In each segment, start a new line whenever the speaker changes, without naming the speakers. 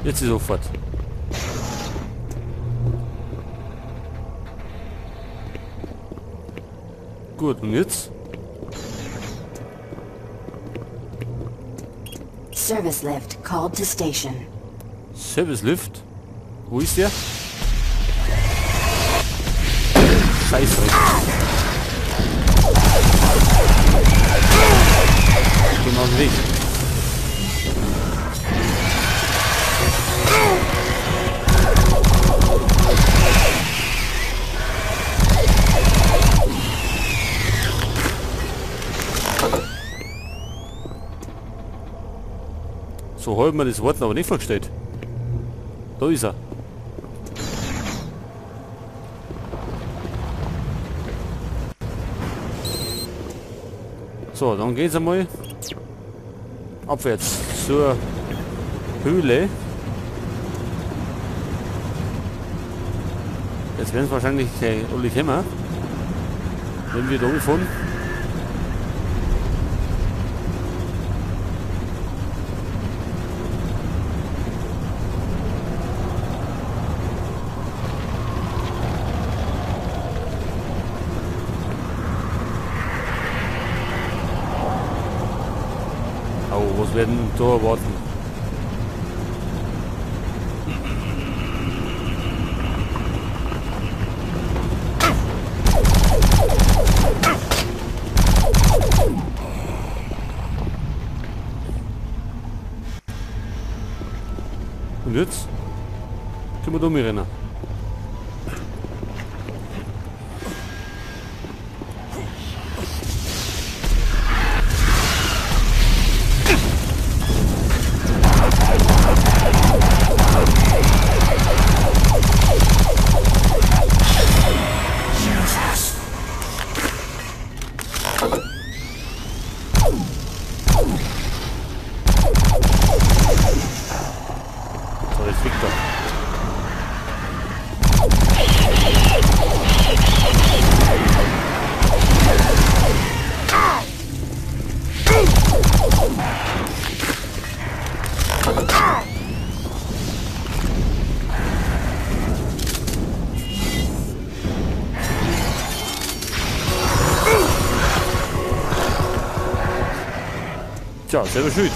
Jetzt ist sofort. Gut, und jetzt?
Service lift called to station.
Service lift? Wo ist der? Scheiße. Geh mal auf den Weg. So habe ich mir das Wort aber nicht vorgestellt. Da ist er. So, dann geht's einmal abwärts zur Höhle. Jetzt werden es wahrscheinlich alle kommen, wenn wir da fahren. Oh, was werden da erwarten? Und jetzt können wir da mitrennen. Tja, selber schuld.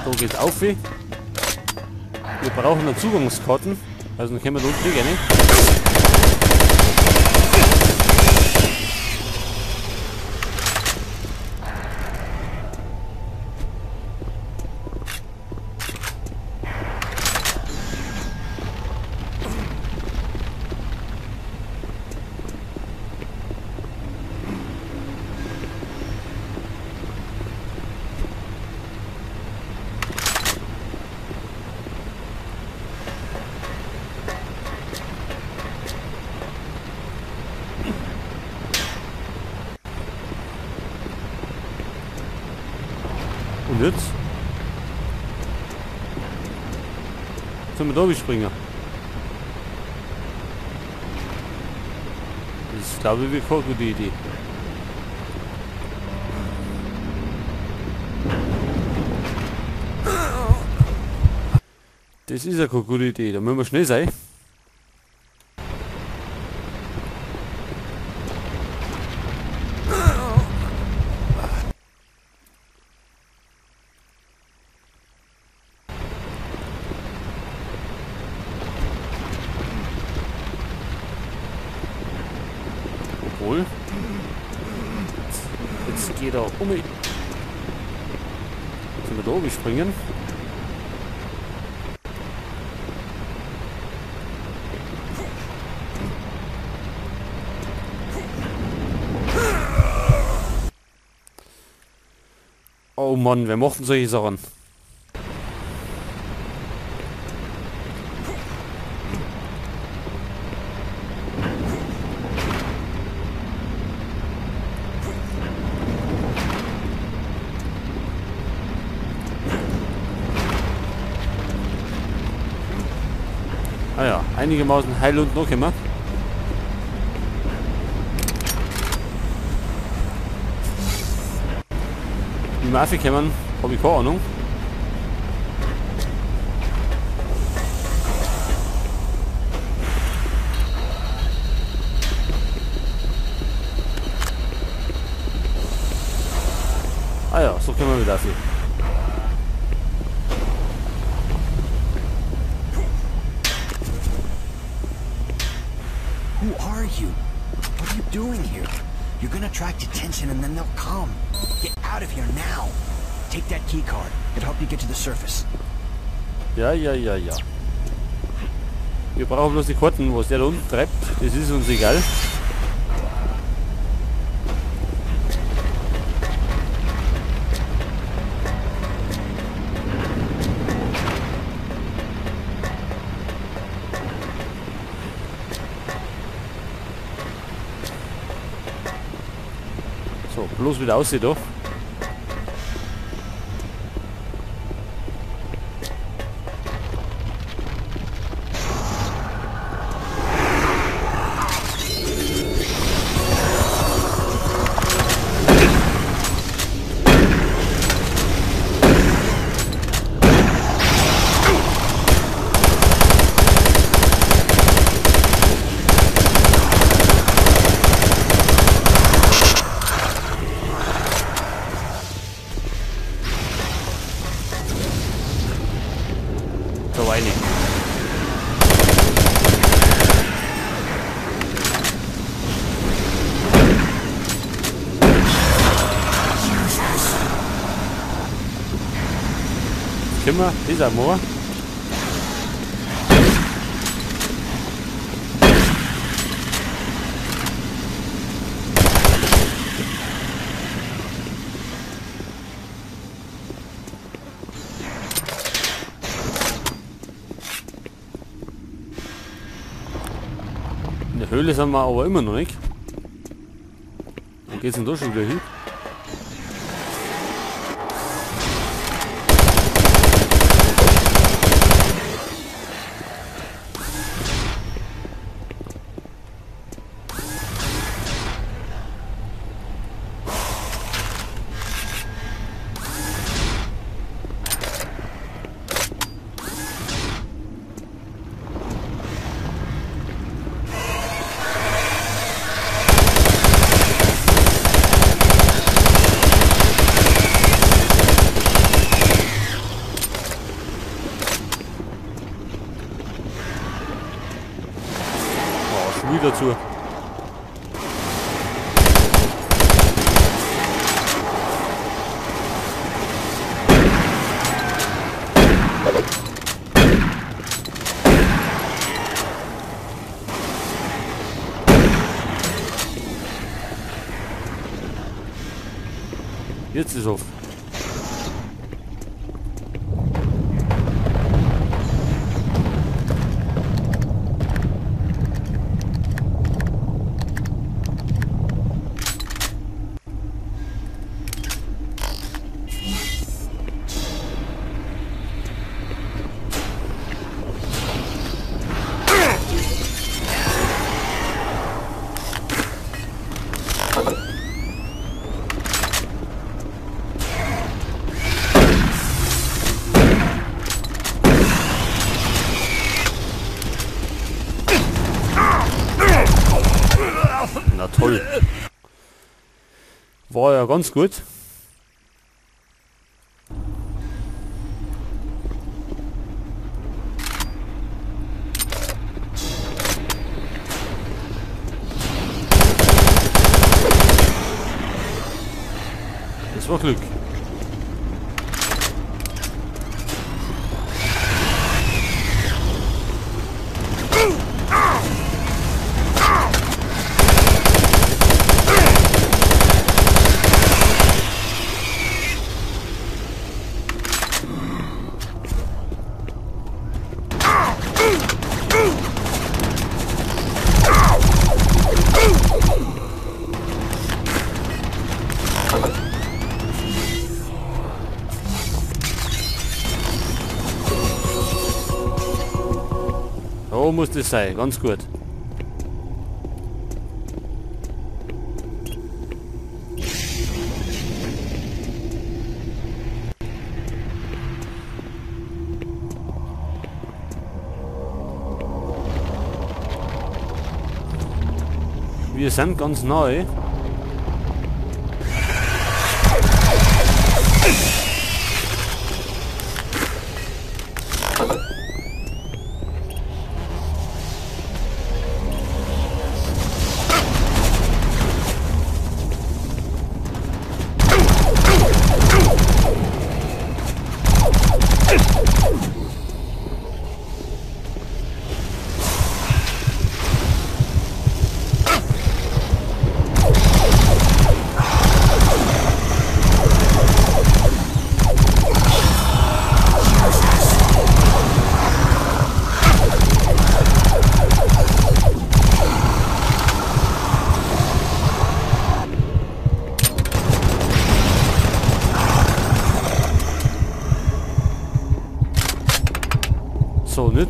Da geht's auf. Wir brauchen noch Zugangskarten, also dann können wir da unten rein. Und jetzt? Sollen wir da springen? Das ist, glaube ich, keine gute Idee. Das ist ja keine gute Idee, da müssen wir schnell sein. Jetzt geht er um. Jetzt sind wir da oben springen. Oh Mann, wer macht denn solche Sachen? Ah ja, einigermaßen heil und noch immer. Wie wir aufgekommen, habe ich keine Ahnung. Ah ja, so können wir wieder auf.
Who are you? What are you doing here? You're gonna attract attention and then they'll come. Get out of here now. Take that key card. It'll help you get to the surface.
Ja, ja, ja, ja. Wir brauchen bloß die Karten, was der da unten treibt. Das ist uns egal. So, bloß wieder aussieht doch. Immer dieser Moor. In der Höhle sind wir aber immer noch nicht. Wo geht's denn da schon wieder hin? Wieder zu. Jetzt ist auf. Na toll. War ja ganz gut. Das war Glück. So muss das sein, ganz gut. Wir sind ganz neu. So, nicht.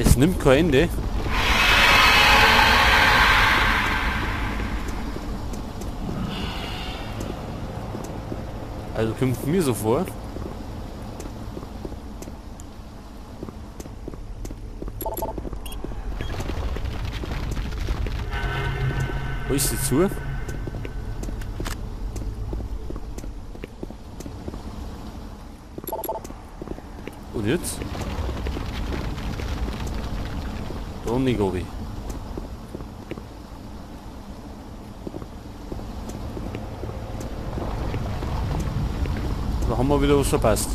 Es nimmt kein Ende. Also kommt mir so vor. Wo ist sie zu? Und jetzt? Gobi. Da haben wir wieder was verpasst.